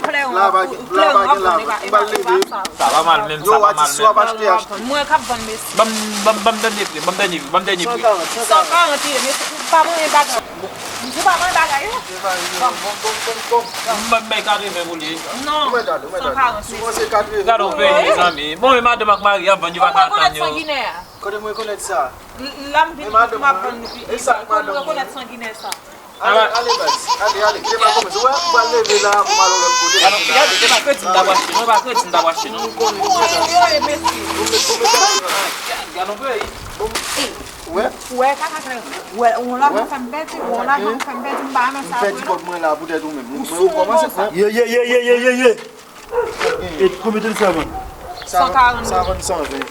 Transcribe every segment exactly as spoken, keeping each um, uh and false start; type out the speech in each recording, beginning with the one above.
kleren w ap vann, e pa, e pa sa. Sa pa mal menm, sa pa mal menm. Mwen k ap vann, mesye. Ban m, ban m, ban m dènye pri, ban m dènye pri, ban m dènye pri. San karant, san karant, mesye, ou pa manyen bagay. Ou pa manyen bagay, wi. Ban m, ban m bay katreven pou li. Non, san karant, mesye. Gade yon peyi, mezanmi. Bon, e madanm ak mari ap vann, yo pa ka tann yo. Kote m rekonèt sa? L-, la m vin, m ap vann nou pi. E sa, kote m rekonèt sanginè sa? Ale, ale, baz. Ale, ale. Kite m al kòmanse. Ou wè, m pral leve la pou m al yon lòt kote. Gade, gade, e pa kredi m t ap achte, non, e pa kredi m t ap achte, non. Ou konnen, ou konnen. Gade yon peyi. Ou wè? Ou wè, kaka klè. Ou wè, yon lajan fè m pèdi, yon lajan fè m pèdi, m pa renmen sa vre, non. M pèdi kòb mwen la poutèt ou menm. Ou sou mwen konsa. Ye, ye, ye. E konbyen te di sa vann? Sa vann san ven.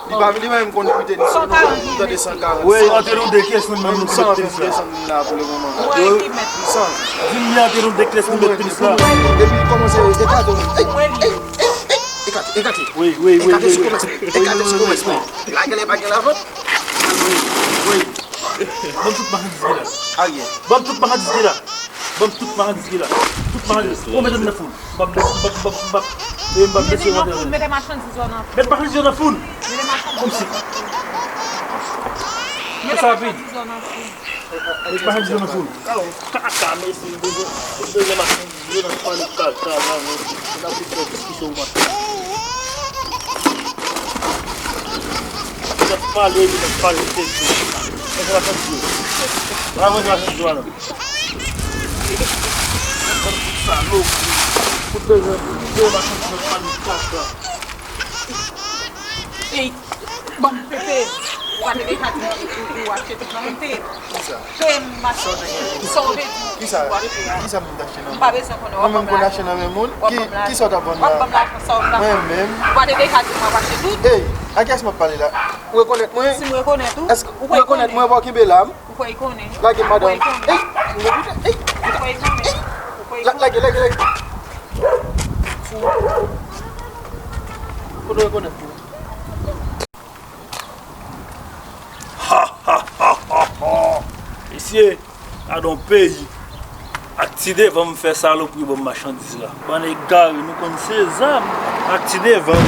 Li pa, li pa menm konn li te di sa, nou tande san karant. Wi, antre nou de kiyès nou menm nou ki met tenis la? Mwen ki met. Di m li antre nou de kiyès nou met tenis la? Epi li kòmanse ekate w. Ey, ey, ey, ey, ekate, ekate. Wi, wi, wi. Ekate sou komès. Ekate sou komès. La genlè pa gen lavant. Wi, wi. Ban m tout machandiz ki la. Aryen. Ban m tout machandiz ki la. Ban m tout machandiz ki la. Tout machandiz. Ou mete m nan foul. Ban m, ban m, ban m, ban m, ban m. E m ban m mesye nan foul, mete machandiz yo nan foul. Met machandiz yo nan foul. Mete machandiz yo nan foul. Mete machandiz yo nan foul. Met machandiz yo nan foul. Kaka, mesye, m bezwen, m bezwen machandiz. Yo nan pale kaka la, men se nan fout fè diskisyon ou maten. Yo nan pale, yo nan pale, se tou. Mwen se la fè di yo. Mwen se la fè di yo, non. Mwen se salopri. Fout bezwen, fout bezwen machandiz nan pale kaka. Ey, ban m pepe. Ou pa te deja di m ou, ou, ou achte tout nan men m te. Kisa? Pe m machandiz. Sa w te gen? Sa w te di m? Kisa? Ou achte a. Kisa m te achte nan men w? M pa bezwen konnen. W ap ban m lajan. Mwen menm konn achte nan men moun? Ki, kisa w t ap vann la? W ap ban m lajan sa w t ap vann. Mwen menm? Ou pa te deja di m w ap achte tout? Ey, a kiyès m ap pale la? Ou rekonèt mwen? Si m rekonèt ou, èske ou rekonèt mwen pa w kenbe la m? Ou kwè l konnen? Lage m madanm. Ou kwè l konnen? Ey, ou kwè l konnen? Ey, ou kwè l konnen? Lage, lage, lage. Kote w rekonèt mwen? Mesye, gadon peyi. Ak ti devan m fè salopri ban m machandiz la. Bann egare, nou konn se zam. Ak ti devan.